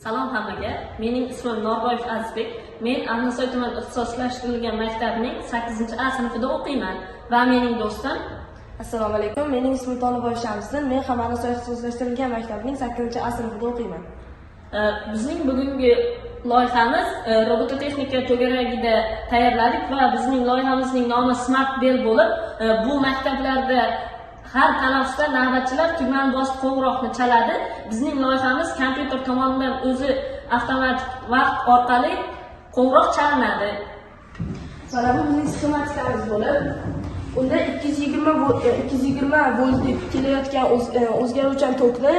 Salom hammaga. Mening ismim Norboyev Azizbek. Men Arnasoy tuman ixtisoslashtirilgan maktabning 8 A sinfida o'qiyman va mening do'stim Assalomu alaykum. Mening ismim Toliboyev Shamsiddin. Men ham Arnasoy ixtisoslashtirilgan maktabning 8 A sinfida o'qiyman. Bizning bugungi loyihamiz robototexnika to'garagida tayyorladik va bizning loyihamizning nomi Smart Bell bo'lib, bu maktablarda har tanaffusda navbatchilar tugmani bosib qo'ng'iroqni chaladi. Bizning loyihamiz kompyuter tomonidan o'zi avtomatik vaqt orqali qo'ng'iroq chalinadi. Mana bu bizning sxematikamiz bo'lib, unda 220 voltlik kelayotgan o'zgaruvchan tokni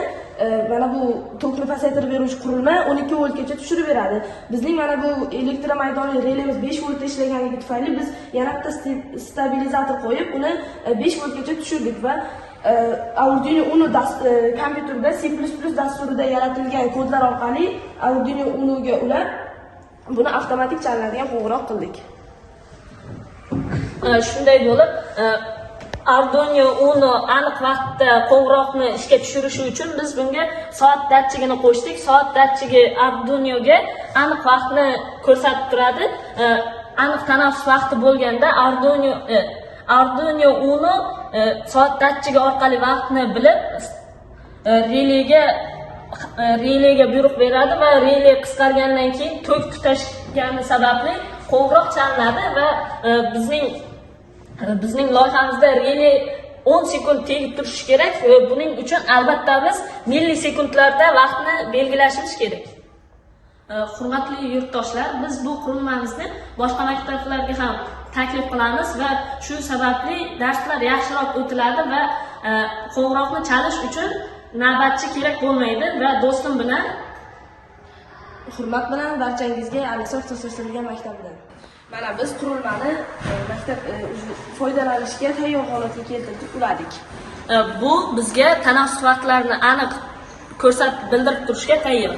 mana bu tokni pasaytirib beruvchi qurilma 12 voltgacha tushirib beradi. Bizning mana bu elektromaydonli relemiz 5 voltda ishlaganligi tufayli biz yana bitta stabilizator qo'yib, uni 5 voltgacha tushirdik va Arduino Uno kompyuterda C++ dasturida yaratilgan kodlar orqali Arduino Unoga ulab, buni avtomatik chalinadigan qo'ng'iroq qildik. Shunday bo'lib, Arduino Uno aniq vaqtda qo'ng'iroqni ishga tushirishi uchun biz bunga soat datchigini qo'shdik. Soat datchigi Arduinoga aniq vaqtni ko'rsatib turadi. Aniq tanaffus vaqti bo'lganda Arduino Uno soat datchigi orqali vaqtni bilib, relega buyruq beradi va rele qisqargandan keyin tok tutashgani sababli qo'ng'iroq chalinadi va bizning loyihamizda rele 10 sekund tegib turishi kerak va buning uchun albatta biz millisekundlarda vaqtni belgilashimiz kerak. Hurmatli yurtdoshlar, biz bu qurilmamizni boshqa maktablarga ham taklif qilamiz va shu sababli darslar yaxshiroq o'tiladi va qo'ng'iroqni chalish uchun navbatchi kerak bo'lmaydi va do'stim bilan Hurmat bilan barchangizga Arnasoy ixtisoslashtirilgan maktabidan. Mana biz qurilmani maktab уже foydalanishga tayyor holatga keltirdik, uladik. Bu bizga tanaffus vaqtlarini aniq ko'rsatib, bildirib turishga tayyor.